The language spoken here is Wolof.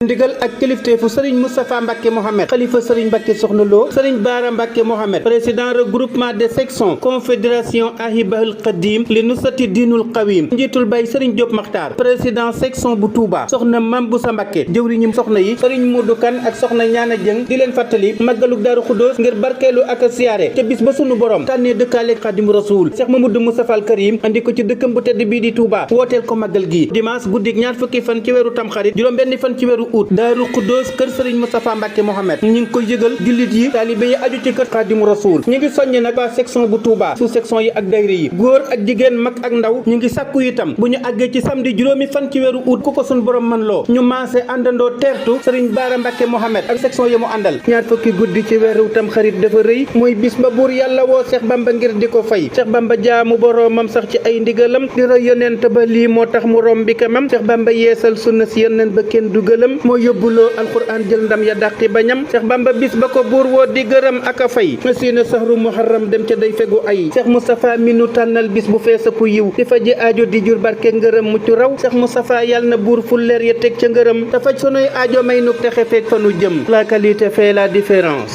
ndigal ak kilifteefu sëriñ Moustapha Mbacke Mohamed xalifa sëriñ Mbacke Soxna Lo sëriñ Baara Mbacke Mohamed président regroupement des sections confédération Ahibahil Khadim li nusati diinul qawim njiitul bay sëriñ Diop Makhtar président section bu Touba soxna Mam Boussa Mbacke jëwriñu soxna yi sëriñ Modou Kane ak soxna Ñaana Jëng di leen fàttali màggaluk Daaru Xuddoos ngir barkeelu ak siyaare te bis ba sunu borom tànnee dëkkaale Xaadimu Rasuul Cheikh Mamadou Moustapha Al Karim andi ko ci dëkkam bu tedd bii di Touba wooteel ko màggal gi dimanche guddik ñaar fukki fan ci weeru Tamxarit juróom benn fan ci weeru août Daaru Xuddoos kër sëriñ Moustapha Mbacke Mohamed ñu ngi koy yëgal jullit yi taalibe yi aju ci kër Xaadimu Rasuul ñu ngi soññe nag waa section bu Touba sous section yi ak dayre yi góor ak jigéen mag ak ndaw ñu ngi sàkku itam bu ñu àggee ci samedi juróomi fan ci weeru août ku ko suñ borom mën loo ñu maase àndandoo teertu sëriñ Baara Mbacke Mohamed ak section yi mu àndal ñaar fukki guddi ci weeru Tamxarit dafa rëy mooy bis ba buur yàlla woo Cheikh Bamba ngir di ko fay Cheikh Bamba jaamu boroomam sax ci ay ndigalam di roy yonent ba lii moo tax mu rombi kamam Cheikh Bamba yeesal sunna si yonent ba kenn dugalam moo yóbbuloo alquran jël ndam ya dàqi bañam Cheikh Bamba bis ba ko buur woo di gërëm ak a fay siina sahru muharram dem ca day fegu ay Cheikh Moustapha mi nu tànnal bis bu feesaku yiw di faji aajo di jur barke ngërëm mucc raw Cheikh Moustapha yàlla na buur ful leer ya teg ca ngërëm te faj sunuy aajo may nu texe feeg fa nu jëm la qualité fait la différence.